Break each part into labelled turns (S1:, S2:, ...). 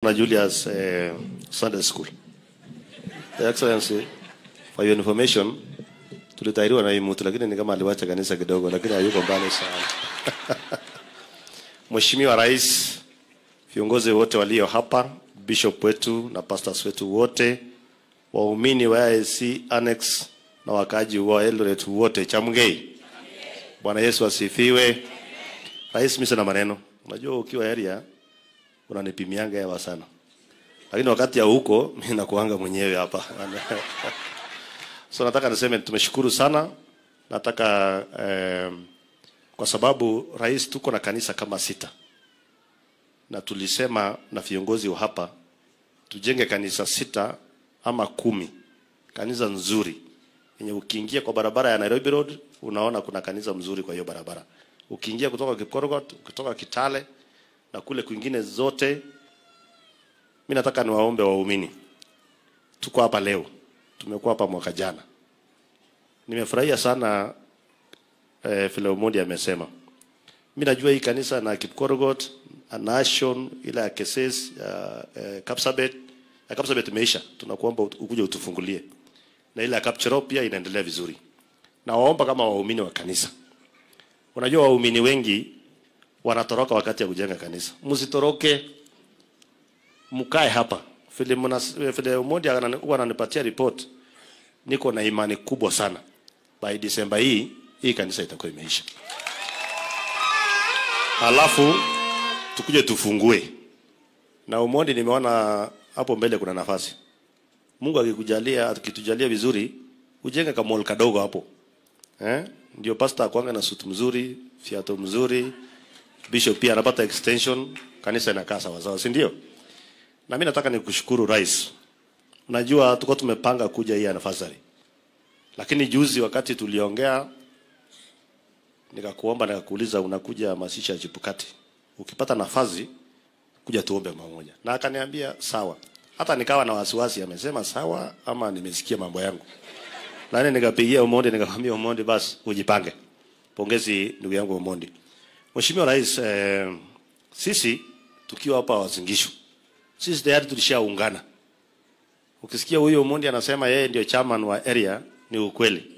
S1: Na Julius Sunday School. Your Excellency, for your information, tulitahiriwa na hii mtu lakini ni kama aliwacha kanisa kidogo, lakini hayuko mbali sana. Mheshimiwa Rais, viongozi wote walio hapa, bishop wetu na pastors wetu wote, waumini wa AIC Annex na wakaaji wa Eldoret wote, chamgei. Bwana Yesu asifiwe. Rais, mimi sina maneno. Unajua ukiwa area unanipimianga hewa sana. Lakini wakati ya huko mimi nakuanga mwenyewe hapa. So nataka niseme tumeshukuru sana. Nataka kwa sababu rais, tuko na kanisa kama 6. Na tulisema na viongozi wa hapa tujenge kanisa 6 ama 10. Kanisa nzuri. Yenye ukiingia kwa barabara ya Nairobi Road unaona kuna kanisa mzuri kwa hiyo barabara. Ukiingia kutoka Kipkorgot, kutoka Kitale na kule kwingine zote. Mimi nataka niwaombe waumini. Tuko hapa leo. Tumekuwa hapa mwaka jana. Nimefurahia sana vile Omondi amesema. Mimi najua hii kanisa na Kipkorgot, Nation, ila ya Keses, ya Kapsabet. Ya Kapsabet imeisha. Tunakuomba ukuje utufungulie. Na ile ya Kapcherop pia inaendelea vizuri. Na waomba kama waumini wa kanisa. Unajua waumini wengi wanatoroka wakati ya kujenga kanisa. Msitoroke, mkae hapa. Vile Omondi huwa ananipatia report, niko na imani kubwa sana. By December hii kanisa itakuwa imeisha. Halafu tukuje tufungue. Na Omondi nimeona hapo mbele kuna nafasi. Mungu akikujalia, akitujalia vizuri, ujenge kama mall kadogo hapo. Ndio pastor akuanga na suit mzuri, fiato mzuri, bishop pia anapata extension, kanisa inakaa sawa sawa, si ndio? Na mimi nataka nikushukuru rais. Unajua tulikuwa tumepanga kuja hii anniversary. Lakini juzi wakati tuliongea nikakuomba nikakuuliza unakuja masisha ya Chebukati. Ukipata nafasi kuja tuombe pamoja. Na akaniambia sawa. Hata nikawa na wasiwasi amesema sawa ama nimesikia mambo yangu. Lakini nikapigia Omondi nikamwambia Omondi basi ujipange. Pongezi ndugu yangu Omondi. Mheshimiwa Rais, sisi tukiwa hapa Uasin Gishu, sisi tayari tulishaungana. Ukisikia huyo Omondi anasema yeye ndio chairman wa area, ni ukweli.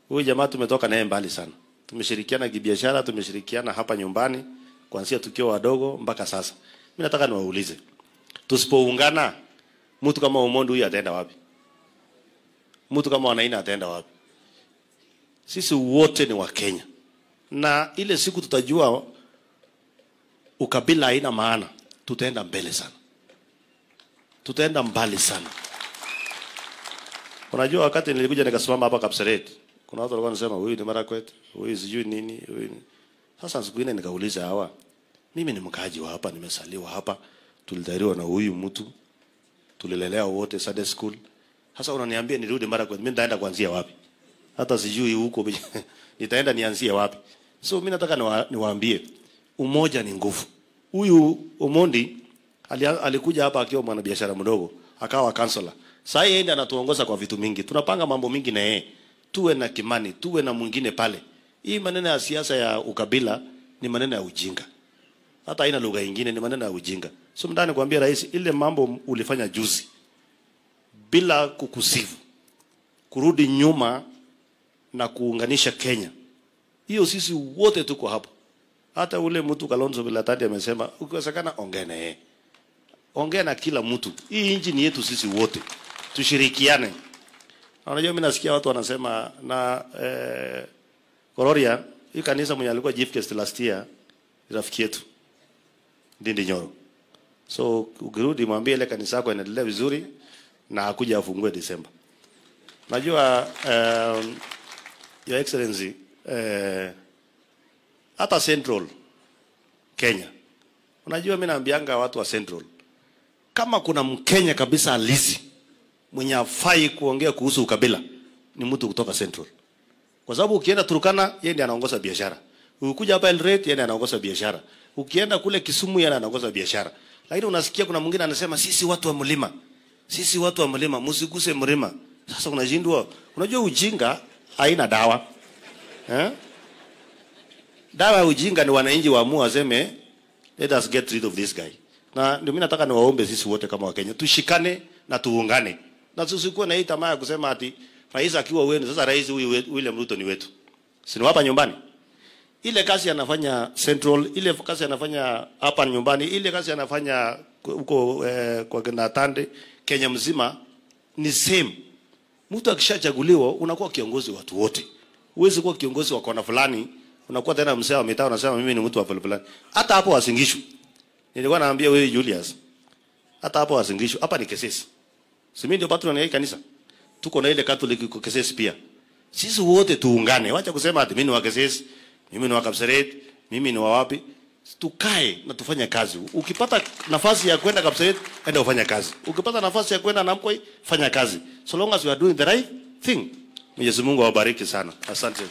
S1: Huyu jamaa tumetoka naye mbali sana. Tumeshirikiana kibiashara, tumeshirikiana hapa nyumbani kuanzia tukiwa wadogo mpaka sasa. Mimi nataka niwaulize, tusipoungana mtu kama Omondi huyu ataenda wapi? Mtu kama Wanaina ataenda wapi? Sisi wote ni wa Kenya. Na ile siku tutajua ukabila haina maana, tutaenda mbele sana. Tutaenda mbali sana. Unajua wakati nilikuja nikasimama hapa Kapseret, kuna watu walikuwa wanasema huyu ni Marakwet, huyu sijui nini, huyu ni. Sasa siku ile nikauliza hawa, mimi ni mkaaji wa hapa, nimesaliwa hapa, tulidhariwa na huyu mtu, tulilelewa wote Sunday school. Sasa unaniambia nirudi Marakwet, mimi nitaenda kuanzia wapi? Hata sijui huko nitaenda nianzie wapi? So mimi nataka niwaambie umoja ni nguvu. Huyu Omondi alikuja hapa akiwa mwanabiashara mdogo, akawa counselor. Sasa yeye ndiye anatuongoza kwa vitu mingi. Tunapanga mambo mingi na yeye. Tuwe na Kimani, tuwe na mwingine pale. Hii maneno ya siasa ya ukabila ni maneno ya ujinga. Hata haina lugha nyingine, ni maneno ya ujinga. So mndani kuambia rais, ile mambo ulifanya juzi bila kukusifu, kurudi nyuma na kuunganisha Kenya, hiyo sisi wote tuko hapo. Hata ule mtu Kalonzo Bilatati amesema ukiwezekana ongea na yeye. Ongea na kila mtu. Hii nchi ni yetu sisi wote. Tushirikiane. Unajua mimi nasikia watu wanasema na Kororia, hii kanisa mwenye alikuwa chief guest last year rafiki yetu Ndindi Nyoro. So ukirudi mwambie ile kanisa yako inaendelea vizuri na akuja afungue December. Najua Your Excellency, hata Central Kenya. Unajua mimi naambianga watu wa Central, kama kuna Mkenya kabisa halisi mwenye hafai kuongea kuhusu ukabila ni mtu kutoka Central. Kwa sababu ukienda Turkana yeye ndiye anaongoza biashara. Ukikuja hapa Eldoret yeye ndiye anaongoza biashara. Ukienda kule Kisumu yeye anaongoza biashara. Lakini unasikia kuna mwingine anasema sisi watu wa mlima. Sisi watu wa mlima, msiguse mlima. Sasa unashindwa. Unajua ujinga haina dawa. Dawa ya ujinga ni wananchi waamue waseme let us get rid of this guy. Na ndio mimi nataka niwaombe sisi wote kama Wakenya tushikane na tuungane. Na tusikuwe na hii tamaa ya kusema ati rais akiwa wenu, sasa rais huyu William Ruto ni wetu. Si ni hapa nyumbani? Ile kazi anafanya Central, ile kazi anafanya hapa nyumbani, ile kazi anafanya huko kwa kina Tande, Kenya mzima ni same. Mtu akishachaguliwa unakuwa kiongozi wa watu wote. Huwezi kuwa kiongozi wa kona fulani, unakuwa tena mzee wa mitaa unasema mimi ni mtu wa fulani. Hata hapo Uasin Gishu. Nilikuwa naambia wewe Julius, hata hapo Uasin Gishu, hapa ni Kesesi. Si mimi ndio patron ya hii kanisa. Tuko na ile Catholic iko Kesesi pia. Sisi wote tuungane. Wacha kusema ati mimi ni wa Kesesi, mimi ni wa Kapseret, mimi ni wa wapi. Tukae na tufanye kazi. Ukipata nafasi ya kwenda Kapseret, enda ufanye kazi. Ukipata nafasi ya kwenda Namkoi, fanya kazi. So long as you are doing the right thing. Mwenyezi Mungu awabariki sana. Asante.